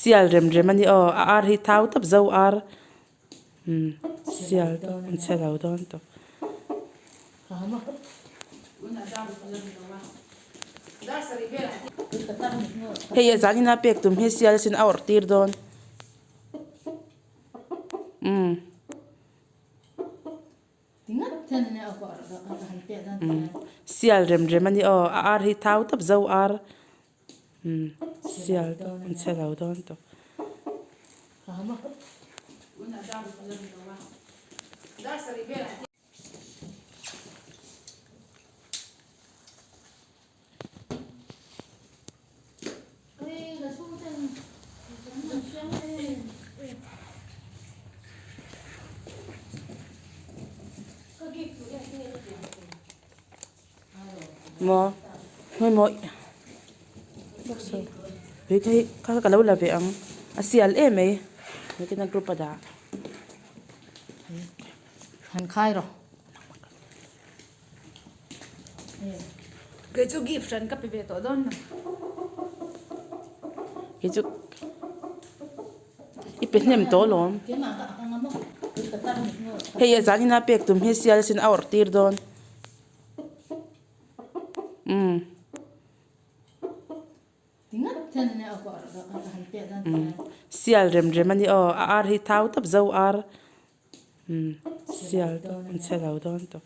Sial rem rem a ni aw a ar hi thau tawp zo ar umm sial dawn chhe lo dawn tawp. Hei a zan ina pek tum hi sial sin a awrh tir dawn umm. Sial rem rem a ni aw a ar hi thau tawp zo ar umm sial dawn chhe lo dawn tawp. Maw hei maw hei kha hi kha ka lo la ve ang a sial em mai hetiang a group a dah. Han khai rawh. Kei chu gift hran ka pe ve tawh dawn lo. Kei chu i pe hnem tawh alawm. Hei a zan ina pek tum hi sial sin a awrh tir dawn. Umm. Sial rem rem a ni aw a ar hi thau tawp zo ar. Umm sial dawn chhe lo dawn tawp.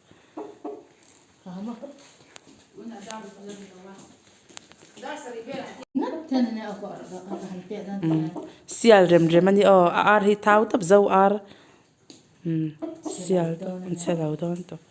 Umm sial rem rem a ni aw a ar hi thau tawp zo ar umm sial dawn chhe lo dawn tawp.